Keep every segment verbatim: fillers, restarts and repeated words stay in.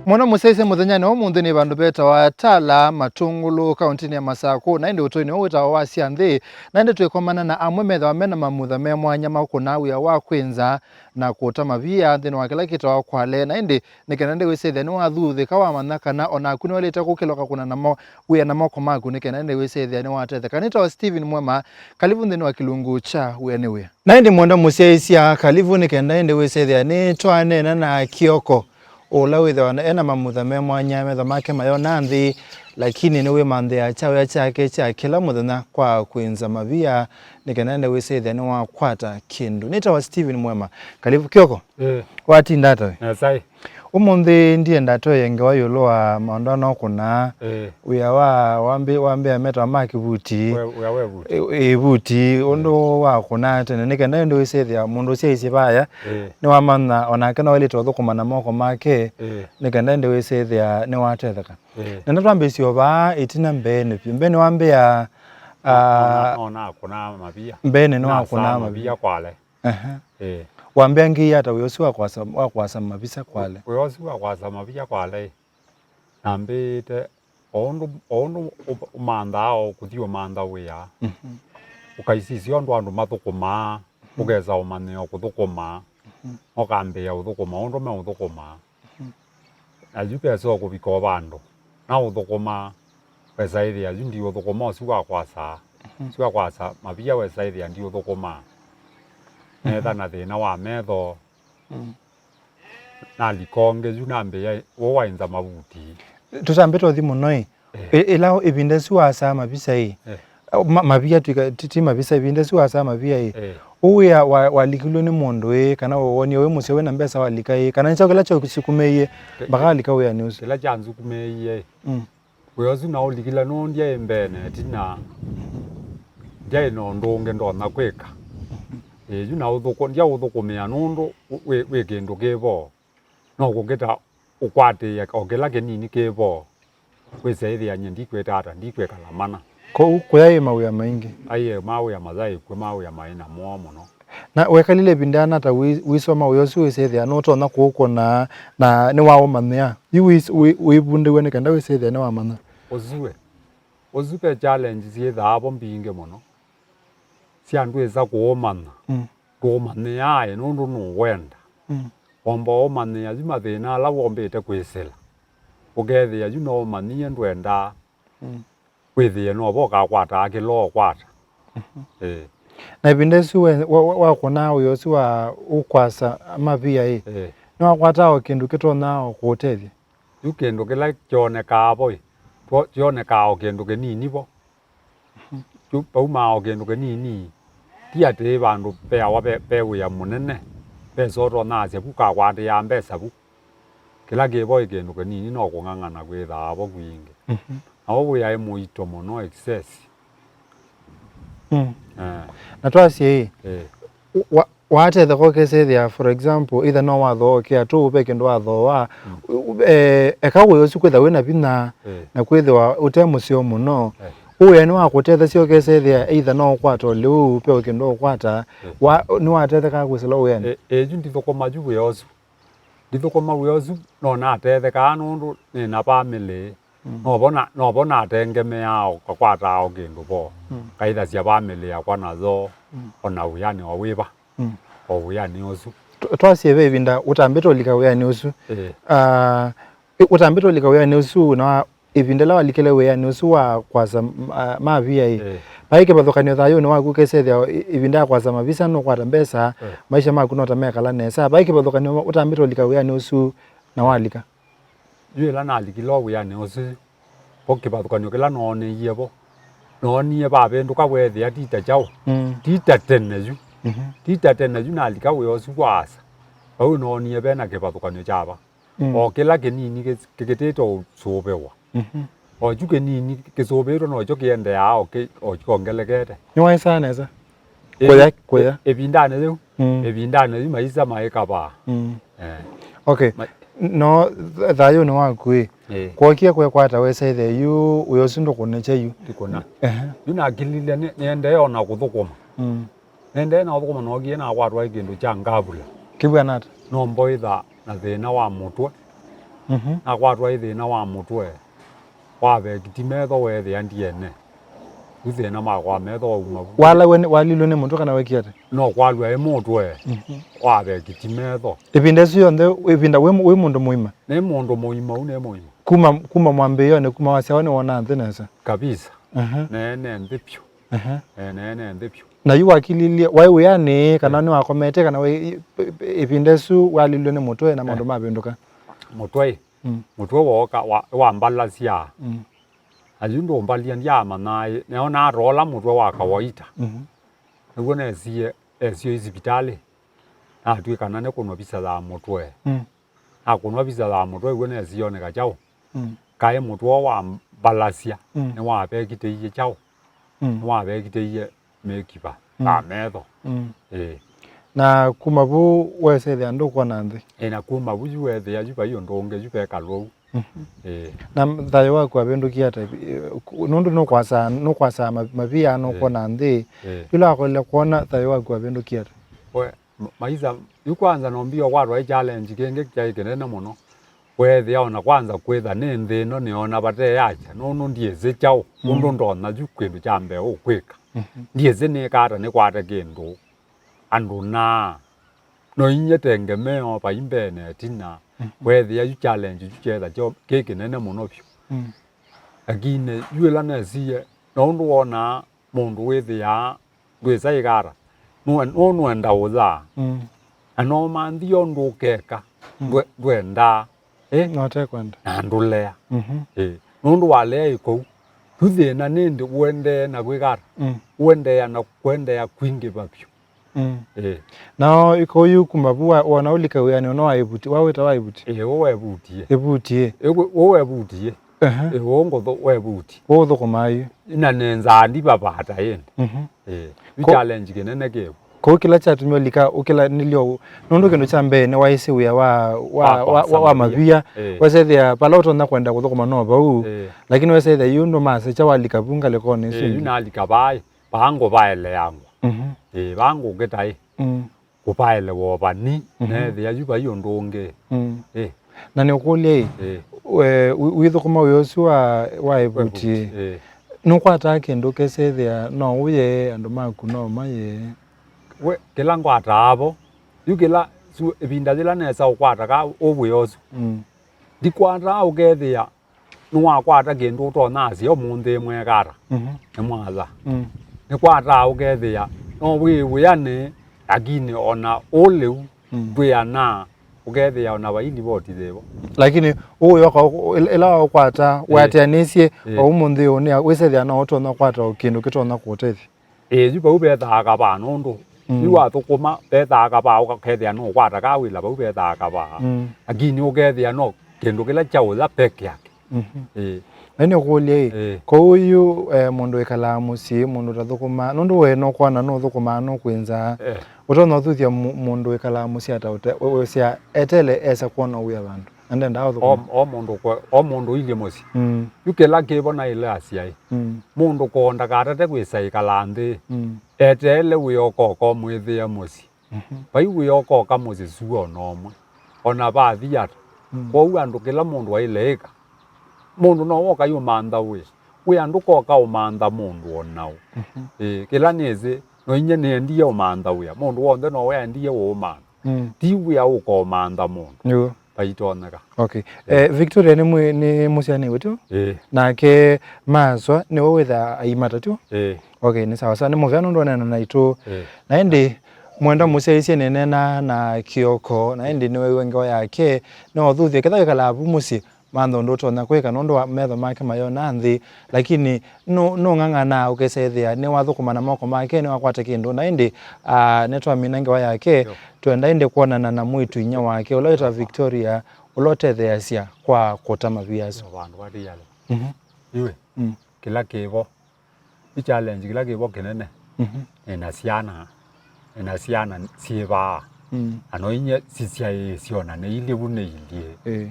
Mũno mũsyaĩĩsya mũthenyanĩ wa ũmũnthĩ nĩ vandũ vetawa Tala Matũngũlũ, kaũntĩnĩ ya Masakũ, na ĩndĩ ũtũinĩ ũũ wĩtawa wa sya nthĩ, na ĩndĩ twĩkomana na amwe methĩwa mena mamutha me mwanya ma kũkũna wĩa wa kwĩnza na kũta mavia nthĩnĩ wa kĩla kĩtawa kwale, na ĩndĩ nĩ kenda ĩndĩ wĩsĩthĩa nĩwathuthĩka wamanya kana o naku nĩwaĩlĩte kũkĩla ũkakũna namo wĩa na moko maku, nĩ kenda ĩndĩ wĩsĩthĩa nĩwatetheka. Nĩtawa Steven Mwema, kalivu nthĩnĩ wa kĩlungu kya wĩa nĩ wĩa. Na ĩndĩ mwendwa mũsyaĩĩsya, kalivu nĩ kenda ĩndĩ wĩsĩthĩa nĩtwaneena na Kioko, ũla wĩthĩwa na- ena mamutha me mwanya, metho make mayona nthĩ, lakini nĩwĩmanthĩaa kyawĩa kyake kya kĩla mũthenya kwa kwĩnza mavia, nĩ kenda ĩndĩ wĩsĩthĩa nĩwakwata kĩndũ. Nĩtawa Steven Mwema. Kalivu Kioko. Eh. Watinda ata we? Nesa ĩ. Ũmũnthĩ ndienda tũye ngewa ĩũlũ wa maũndũ anokũnaa. Eh. Wĩa wa wambĩ-, wambĩa metawa ma kĩvuti. We-, wĩa wa ĩvuti. Ĩ-, ĩvuti, ũndũ wakũnaa tene. Nĩ kenda ĩndĩ wĩsĩthĩa mũndũ ũsyaĩĩsye vaya, eh, nĩwamanya o nake no aĩlĩte ũthũkũma na moko make. Eh. Nĩ kenda ĩndĩ wĩsĩthĩa nĩwatetheka. Eh. Na nĩtwambĩĩsye o vaa ĩtina mbeenĩ vyũ. Mbeenĩ wambĩa, ah, nona-, nonakũnaa mavia. Mbeenĩ nĩwakũnaa mavia. Nasaa mavia kwale. Aha. Ĩĩ. Wambĩangĩie ata wĩa ũsu wa kwasa, wa kwasa mavisa kwale? Wĩa ũsu wa kwasa mavia kwale, nambĩĩte o ũndũ, o ũndũ ũ-, ũmanthaa o kũthi ũmantha wĩa. Mhm. Ũkaisisya ũndũ andũ mathũkũmaa, mhm, ũkesa ũmanyĩo kũthũkũma, mhm, ũkambĩĩa ũthũkũma ũndũ meũthũkũmaa. Mhm. Na yu vesa ũkũvika o vandũ, naũthũkũma, wesa ĩthĩa yu ndiũthũkũma ũsu wa kwasa, mhm, ũsu wa kwasa mavia wesa ĩthĩa ndiũthũkũma. Mhm. Neetha na thĩna wa metho. Mm. Nalika ũngĩ yu nambĩĩa ũũ waĩnza mavuti. Tũtambĩte ũthi mũno ĩ. Eh. Ĩ-, ĩla ĩvinda ĩsu wasaa mavisa ĩ, eh, ma-, mavia twika, ti, ti mavisa, ĩvinda ĩsu wasaa mavia ĩ, eh, ũwĩa wa-, walikilwe nĩ mũndũ ĩ, kana wonie wĩ mũseo wĩna mbesa walika ĩ, kana nĩkyaũ kĩla kyakũsukumĩie mpaka walika wĩanĩ ũsu? Kĩla kyansukumĩie ĩ, mm, wĩa ũsu naũlikile nũndũ ndyaĩ mbene ĩtina, ndyaĩ na ũndũ ũngĩ ndonya kwĩka. Ĩ, yu naũthũkũ-, ndyaũthũkũmĩa nũndũ wĩ, wĩ kĩndũ kĩ vo. No kũkĩta ũkwatĩĩe o kĩla kĩnini kĩ vo, wĩsyaĩthĩa nyie ndikwĩta ata, ndikwĩkala mana. Kwoou kũyaĩ mawĩa maingĩ? Aiee, mawĩa mayaĩ kw'o, mawĩa maĩ na moo mũno. Na wekalile ĩvinda yana ta wĩ-, wĩsoma wĩa ũsu wĩsyaĩthĩa nũtonya kũũkũna na nĩwaũmanyĩa? Yu wĩ-, wĩ-, wĩvundĩw'e nĩ kenda wĩsyaĩthĩa nĩwamanya? Ũsu we, ũsu ve challenge syĩthaa vo mbingĩ mũno, sya ndwĩsa kũũmanya. Mm. Ndũũmanyĩaa ĩ nũndũ nũwenda. Mm. Womba ũmanyĩa yu mathĩna ala wombĩte kwĩsĩla. Ũkethĩa yu no ũmanyie ndwendaa. Mm. Wĩthĩe no vo ũkakwataa kĩla ũkwata. Mhm. Ĩĩ. Na ĩvinda ĩsu we, wa, wa, wakũnaa wĩa ũsu wa ũkwasa mavia ĩ, ĩĩ, nĩwakwataa o kĩndũ kĩtonya o kũũtethya? Yu kĩndũ kĩla kyonekaa vo ĩ, kyo-, kyonekaa o kĩndũ kĩnini vo. Kyu vaumaa o kĩndũ kĩnini. Ti atĩ vandũ veawa ve, ve wĩa mũnene, vesa ũtonya asya vu kakwatĩaa mbesa vu. Kĩla kĩ vo ĩ kĩndũ kĩnini, no kũng'ang'ana kwĩthaa vo kwingĩ. Mhm. Na vo wĩaĩ mũito mũno, excess. Mm. Eh. Na twasye ĩ, eh, wa-, watetheka ũkesethĩa, for example, either no wathooa kĩatũ, ve kĩndũ wathooa, mm, u-, u-, eh, eka wĩa ũsu kwĩtha wĩna vinya, eh, na kwĩthĩwa ũte mũseo mũno. Eh. Ũĩ nĩwakũtethesya ũkesethĩa either no ũkwata o lĩu, ve o kĩndũ ũkwata, eh, wa-, nĩwatethekaa kwĩsĩla wĩanĩ? Eh, eh, yu ndithũkũma yu wĩa ũsu. Ndithũkũma wĩa ũsu, no natethekaa nũndũ nĩ na vamĩlĩ. Mm. No vo na, no vo natengemeaa o kakwataa o kĩndũ vo. Mm. Ngaĩthasya vamĩlĩ yakwa nayo, mm, o na wĩanĩ o wĩva. Mm. O wĩanĩ ũsu. Tw-, twasye ve ĩvinda ũtambĩte ũlika wĩanĩ ũsu. Ĩĩ. Ah, ĩ-, ũtambĩte ũlika wĩanĩ ũsu, na wa-, ĩvinda ĩla walikile wĩanĩ ũsu wa kwasa m-, ah, mavia ĩ, ĩĩ, vai kĩvathũkany'o thayũnĩ waku ũkesethĩa ĩ-, ĩvinda ya kwasa mavisa nũkwata mbesa, ĩĩ, maisha maku no ta mekala nesa. Vai kĩvathũkany'o ũtambĩte ũlika wĩanĩ ũsu na walika? Yu ĩla nalikile o wĩanĩ ũsu, vo kĩvathũkany'o kĩla nooneie vo, noonie vavĩndũka weethĩa ti ta kyaũ. Mm. Ti ta tene yu. Mhm. Ti ta tene yu nalika wĩa ũsu waasa. Vau noonie ve na kĩvathũkany'o kya va. Mm. O kĩla kĩnini kĩ-, kĩkĩtĩte ũsũvĩwa. Mhm. O kyu kĩnini kĩsũvĩtwe nokyo kĩendeaa o kĩ-, o kyongelekete. Nĩwaĩsaa nesa? Ĩ-, kũya, ĩ-, kũya. Ĩvindanĩ yĩu. Mm. Ĩvindanĩ yĩu maisa maĩ kavaa. Mm. Eh. Okay. Ma- No th-, thayũnĩ waku ĩ, eh, kwokie kwekwata wesaĩthĩa yu wĩa ũsu ndũkũnĩkye yu? Ndikũna. Ehe. Yu nakilile nĩ-, nĩendee o na kũthũkũma. Mm. Nĩendee na ũthũkũma nookie nakwatwa ĩ kĩndũ kya ngavula. Kĩw'ana ata? No mboĩtha na thĩna wa mũtwe. Mhm. Nakwatwa ĩ thĩna wa mũtwe, wavekiti metho, weethĩa ndiene. Yu thĩna makwa metho wauma vu. Walaw'e nĩ, walilwe nĩ mũtwe kana wekĩe ata? No kwalw'a ĩ mũtwe, mhm, wavekiti metho. Ĩvinda ĩsu yonthe, ĩvinda wĩ, wĩ mũndũ mũima? Nĩ mũndũ mũima, u nĩ mũima. Kuma, kuma mwambĩĩonĩ, kuma wasyawa nĩwonaa nthĩ nesa? Kabisa. Mhm. Neene nthĩ vyũ. Ehe. Eh, neene nthĩ vyũ. Na yu wakililye, waĩ wĩanĩ, kana, eh, nĩwakomete, kana wĩ, ĩ-, ĩ-, ĩvinda ĩsu walilwe nĩ mũtwe na maũndũ, eh, mavĩndũka? Mũtwe, mm, mũtwe wooka wa, wambalasya. Mm. Na yu ndũmbalia ndyaamanya ĩ, neona atoola mũtwe wa kawaita. Mhm. Nĩw'o nesie, esio ĩ sivitalĩ. Natw'ĩkana nĩ kũnwa visa ya mũtwe. Mm. Nakũnwa visa ya mũtwe, ĩw'o nesie nĩ kyaũ. Mm. Kaĩ mũtwe wambalasya, mm, nĩwavekitĩie kyaũ? Mm. Nĩwavekitĩie mĩkiva, mm, ya metho. Mm. Ĩĩ. Na kuma vu wesethĩa ndũkwona nthĩ? Ĩĩ, na kuma vu yu wethĩa yu vai ũndũ ũngĩ, yu vekalũ ũu. Mhm. Ĩĩ. Na thayũ waku wavĩndũkie ata? Nũndũ nũkwasaa, nũkwasaa ma-, mavia, nũkwona, ĩĩ, nthĩ. Ĩĩ. Yũla wakolile kwona, thayũ waku wavĩndũkie ata? We, M-, maisa, yu kwanza no mbio kwatwa ĩ challenge kĩngĩ kyaĩ kĩnene mũno. Weethĩa ona kwanza kwĩtha nĩ nthĩ ĩno nĩona vate yakya, nũndũ ndyĩsĩ kyaũ, mm, ũndũ ndonya yu kĩndũ kya mbee ũkwĩka. Mhm. Ndyĩsĩ nĩka ata nĩkwate kĩndũ andũ naa. No inyie tengemeo vai mbee na ĩtina. Mhm. Weethĩa yu challenge yu kyetha kyo kĩ kĩnene mũno vyũ. Mm. Lakini yu ĩla nesie, no ũndũ wonaa mũndũ wĩthĩaa ndwĩsa ĩkata. Nũe-, nũ-, nũenda ũyaa. Mm. Na no manthie ũndũ ũkeka, mm, ndwe-, ndwendaa. Ĩ? Na ũtekwenda. Na ndũlea. Mhm. Ĩ. Nũndũ walea ĩkou, yu thĩna nĩndĩ ũendee na kwĩkata. Mm. Ũendeea na kũendeea kwingĩva vyũ. Mm. Ĩ. Nao ĩkou yu kuma vu wa-, wona ũlika wĩanĩ ũno wa ĩvuti, wa wĩta wa ĩvuti? Ĩ, ũũ wa ĩvuti ĩ. Ĩvuti ĩ. Ĩ, ũũ wa ĩvuti ĩ. Ehe. Ĩ, ũũ ngũthũ wa ĩvuti. Ũũ ũthũkũmaa yu? Na nenzaa ndivavata ĩndĩ. Mhm. Ĩ. Yu ko-, challenge kĩnene kĩvo. Kũu kĩla kyatumie ũlika ũkĩlanĩlya ũu, nũndũ kĩndũ kya mbee nĩwaĩsĩ wĩa wa, wa, wa, wa, wa, wa mavia. Ĩ. Wesethĩa vala ũtonya kwenda kũthũkũma no vau, ĩ, lakini wesethĩa yu ndũmasekya walika vu ngalĩkonĩ ĩsu. Ĩ, yu ĩngĩ nalika vaa ĩ, vaa ngũvaeleangwa. Mhm. Ĩ, vaa ngũkĩta ĩ. Mm. Kũvaelewa ovani, mhm, neethĩa yu vai ũndũ ũngĩ. Mm. Ĩ. Na nĩũkũlya ĩ, ĩ, we, wi-, wĩthũkũma wĩa ũsu wa, wa ĩvuti, ĩ, ĩ, nũkwataa kĩndũ ũkesethĩa no ũye, andũ maku no maye? We, kĩla ngwataa vo, yu kĩla, su, ĩvinda yĩla nesa ũkwata ka ũ wĩa ũsu, mm, ndikwataa ũkethĩa nĩwakwata kĩndũ ũtonya asya ũmũnthĩ mwekata, mhm, nĩmwatha. Mm. Nĩkwataa ũkethĩa no wĩ wĩanĩ, lakini ona ũlĩu, mm, ndwĩanaa, ũkethĩa ona vai livoti yĩvo. Lakini ũũyoka ũ-, ĩla, ĩla waũkwata, ĩ, weatĩanĩsye, ĩ, o ũmũnthĩ ũũ nĩ wĩsethĩa no ũtonya kwata o kĩndũ kĩtonya kũũtethya. Ĩĩ, yu vau vethaa kavaa nũndũ, mm, yu wathũkũma vethaa kavaa ũkethĩa nũkwata kaa wĩla vau vethaa kavaa. Mm. Lakini ũkethĩa no kĩndũ kĩla kya ũya peke yake. Mhm. Ĩĩ. Na nĩũkũlya ĩ, ĩĩ, kũu yu, eh, mũndũ wĩkalaa mũsyĩ, mũndũ ũtathũkũmaa, nũndũ we nũkwona nũthũkũmaa nũkwĩnzaa, eh, ũtonya ũthuthya mu-, mũndũ wĩkalaa mũsyĩ ata ũte-, we-, wĩsĩa etele esa kwona wĩa vandũ? Na ndendaa ũthũkũma. O, o mũndũ kwe-, o mũndũ ilyĩ mũsyĩ. Mm. Yu kĩla kĩvo naĩle asyaĩ. Mm. Mũndũ koo ndakatate kwĩsa ĩkala nthĩ. Mm. Eteele wĩa ũkoka ũmwĩthĩa mũsyĩ. Mhm. Vai wĩa ũkoka mũsyĩ sua ona ũmwe. Ona vathi ata. Mm. Kwoou andũ kĩla mũndũ aĩle ĩka. Mũndũ no woka yu ũmantha wĩa. Wĩa ndũkoka ũmantha mũndũ onaũ. Mhm. Ĩĩ, kĩla nĩsĩ, no inyie nĩendie ũmantha wĩa. Mũndũ w'onthe no wendie ũũmantha. Mm. Ti wĩa ũkomantha mũndũ. Nĩw'o. Vaitonyeka. Okay. Eh, Victoria nĩ mwĩ-, nĩ mũsyaanĩw'e tu? Ĩĩ. Nake Maswa nĩwe wĩthaa aimata tu? Ĩĩ. Okay, nĩ sawa sawa. Nĩ mũvea nũndũ wa neena naitũ. Ĩĩ. Na ĩndĩ, mwenda mũsyaĩĩsye nĩneena na Kĩoko, na ĩndĩ nĩweew'a ngewa yake, no ũthuthye, ketha wĩkalaa vu mũsyĩ, mantha ũndũ ũtonya kwĩka nũndũ wa metho make mayonaa nthĩ, lakini nũ-, nũng'ang'anaa ũkesethĩa nĩwathũkũma na moko make, nĩwakwata kĩndũ. Na ĩndĩ, ah, nĩtwamina ngewa yake, yo, twenda ĩndĩ kwonana na mwĩĩtu inyia wake, ũla wĩtawa Victoria, ũla ũtetheeasya kwa kũta mavia asu. Yo, vandũ vatĩĩale. Mhm. Iwe, mm, kĩla kĩvo. Yu challenge kĩla kĩvo kĩnene, mhm, nĩna syana, nĩna syana syĩ vaa. Mm. Na no inyie sisyaĩĩsye ona nĩ ilĩvu nĩ ilyĩ. Ĩĩ.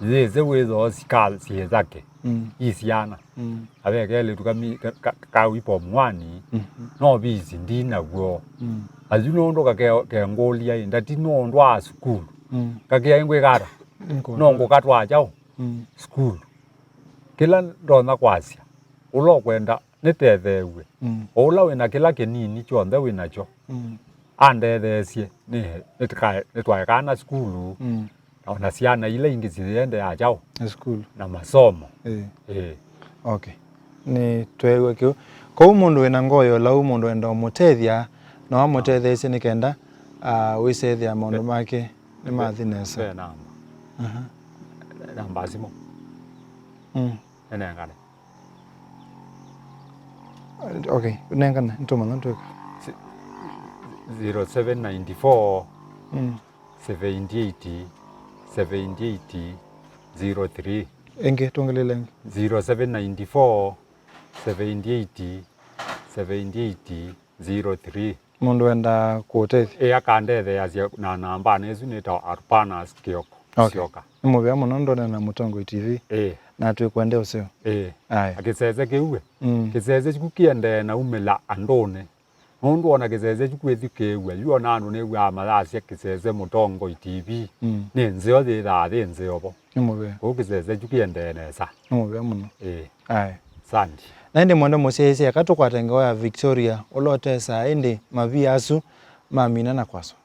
Yĩsĩ wĩthoo sika syĩ yake. Mm. I syana. Mm. Ave kelĩtu kami-, ka, ka, ka wi form one, mhm, no visi ndi naw'o. Mm. Ayu nũndũ kake-, kengũlya ĩ, ndati nũndũ wa sukulu. Mm. Kakĩa ĩngwĩkata. Nĩngũka. No ngũkatwaa kyaũ? Mm. Sukulu. Kĩla ndonya kwasya, ũla ũkwenda nĩtetheew'e. Mm. O ũla wĩna kĩla kĩnini kyonthe wĩnakyo, mm, andetheesye, nĩ, nĩtũkae-, nĩtwaekaa na sukulu, mm, na ona syana ila ingĩ siendeea kyaũ? Na sukulu. Na masomo. Ĩĩ. Ĩĩ. Okay. Nĩtweew'a kĩu. Kwoou mũndũ wĩna ngoo ya ũlau, mũndũ wenda ũmũtethya, no amũtetheesye nĩ kenda, ah, wĩsethĩa maũndũ make nĩmathi nesa. Ve namba. Aha. Namba ya simũ. Mm. Nĩnengane. Okay, nengane, nĩtũmanya twĩka. Si-, zero seven nine four, mm, seventy-eight, seventy-eight, zero three. Ĩngĩ, tũngĩlĩle ĩngĩ. Zero seven nine four, seventy-eight, seventy-eight, zero three. Mũndũ wenda kũũtethya? Ĩ, akandetheeasya na nambanĩ ĩsu nĩtawa Arpanas Kioko. Okay. Syoka. Nĩ mũvea mũno ndonana na Mũtongoi T V. Ĩ. Na twĩkwendea ũseo. Ĩ. Aya. Kĩsese kĩu ĩ. Mm. Kĩsese kĩu kĩendee na umĩla andũnĩ. Nũndũ ona kĩsese kĩu kwĩthi kĩw'a, yu ona andũ nĩw'aa mayasya kĩsese Mũtongoi T V. Mm. Nĩ nzeo yĩthaa yĩ nzeo vo. Nĩ mũvea. Kwoou kĩsese kĩu kĩendee nesa. Nĩ mũvea mũno. Ĩ. Aya. Asante. Na ĩndĩ mwendwa mũsyaĩĩsya, eka tũkwate ngewa ya Victoria, ũla ũtesaa ĩndĩ mavia asu mamina na kwaswa.